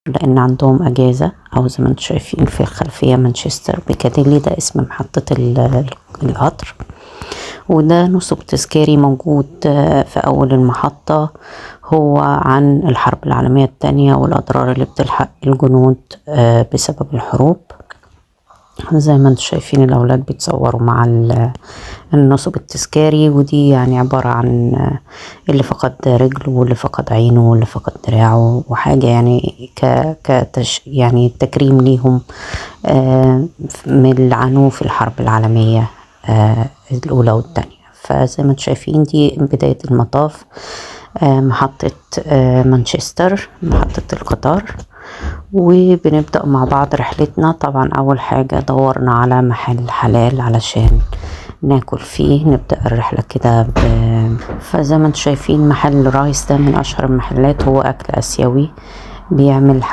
لان عندهم اجازة. او زي ما انتم شايفين في الخلفية مانشستر بيكاديلي، ده اسم محطة القطر. وده نصب تذكاري موجود في اول المحطة، هو عن الحرب العالمية التانية والاضرار اللي بتلحق الجنود بسبب الحروب. زي ما انتم شايفين الاولاد بيتصوروا مع النصب التذكاري، ودي يعني عبارة عن اللي فقد رجله واللي فقد عينه واللي فقد دراعه، وحاجة يعني ك كتش يعني تكريم ليهم من اللي عانوه في الحرب العالمية الأولى والتانية. فزي ما انتم شايفين دي بداية المطاف، محطة مانشستر، محطة القطار. وبنبدأ مع بعض رحلتنا. طبعا أول حاجة دورنا على محل حلال علشان ناكل فيه، نبدأ الرحلة كده. فزي ما انتم شايفين محل رايس ده من أشهر المحلات، هو أكل آسيوي بيعمل